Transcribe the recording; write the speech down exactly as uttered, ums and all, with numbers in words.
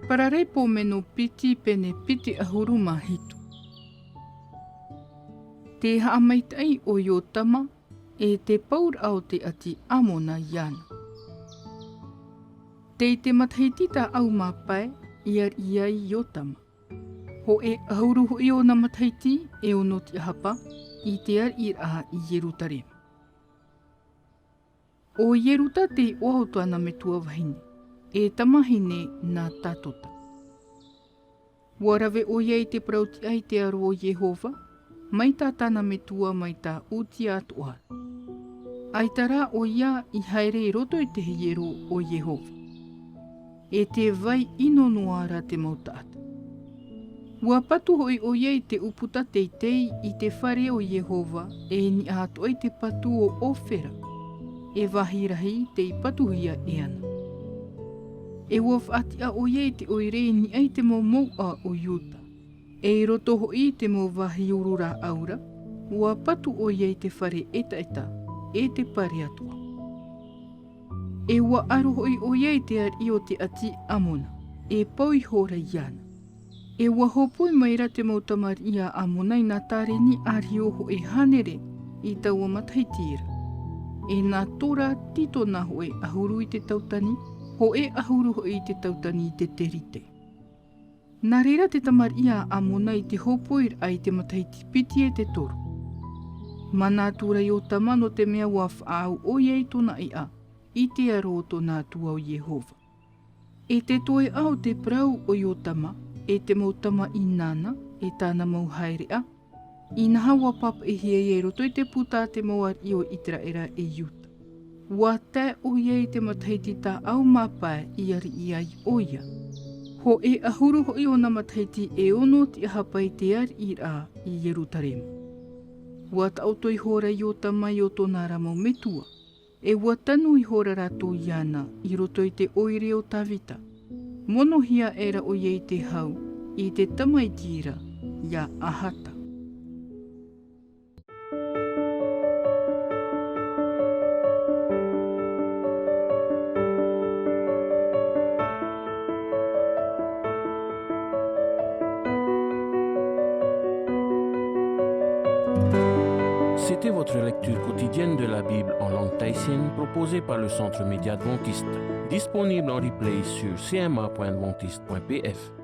Paraleipomeno piti, pene piti ʻahuru mā hitu. Te haʻamaitaʻi o Iotama, e te pauraʻa o te ʻāti Amona iāna. Tei te matahiti tāʻau mā pae, i ariʻi ai Iotama. Hōʻē ʻahuru hoʻi ōna matahiti, e ono tiʻahapa, i te ariʻiraʻa i Ierutarema. ʻO Ieruta te iʻoa o tōna metua vahine, e tamahine nā Tatota. ʻUa rave ʻoia i te parau-tiʻa i te aro o Iehova, mai tā tāna metua, mai tā Utia atoʻa ra. ʻAita rā ʻoia i haere i roto i te hiero o Iehova. E tē vai ʻino noa ra te mau taʻata. ʻUa patu hoʻi ʻoia i te ʻūputa teitei i te fare o Iehova, e i niʻa atoʻa i te patu o Ofera, e vāhi rahi tei patuhia e ana. E ʻua faʻatiʻa ʻoia i te ʻoire i niʻa i te mau mouʻa o Iuta. E i roto hoʻi i te mau vāhi uru rāʻau ra, ʻua patu ʻoia i te fare ʻetaʻeta, e te pare atoʻa. E ʻua aro hoʻi ʻoia i te ariʻi o te ʻāti Amona, e pau ihora iāna. E ʻua hōpoi maira te mau tamariʻi a Amona i nā tareni ʻārio hōʻē hānere i taua matahiti ra. E nā tora titona hōʻē ʻahuru i te tautani, hōʻē ʻahuru hoʻi i te tautani i te terite. Nā reira te tamariʻi a Amona i te hōpoiraʻa i te matahiti piti e te toru. Mana atu ra Iotama nō te mea ʻua faʻaau ʻoia i tōna iʻa, i te aro o tōna Atua ʻo Iehova. E te toeʻa o te parau o Iotama, e te mau tamaʻi nāna, e tāna mau haereʻa, inaha ʻua pāpaʻihia ia i roto i te puta a te mau ariʻi o Iteraera e Iuta. ʻUa tae ʻoia i te matahiti tāʻau mā pae i ariʻi ai ʻoia. Hōʻē ʻahuru hoʻi ōna matahiti e ono tiʻahapa i te ariʻiraʻa i Ierutarema. ʻUa taʻoto ihora Iotama i ʻō tōna ra mau metua. E ʻua tanu ihora rātou iāna i roto i te ʻoire o Tavita. Monohia aʻera ʻoia i te hau, i te tamaiti ra, iā Ahata. C'était votre lecture quotidienne de la Bible en langue tahitienne proposée par le Centre Média Adventiste, disponible en replay sur C M A point adventiste point P F.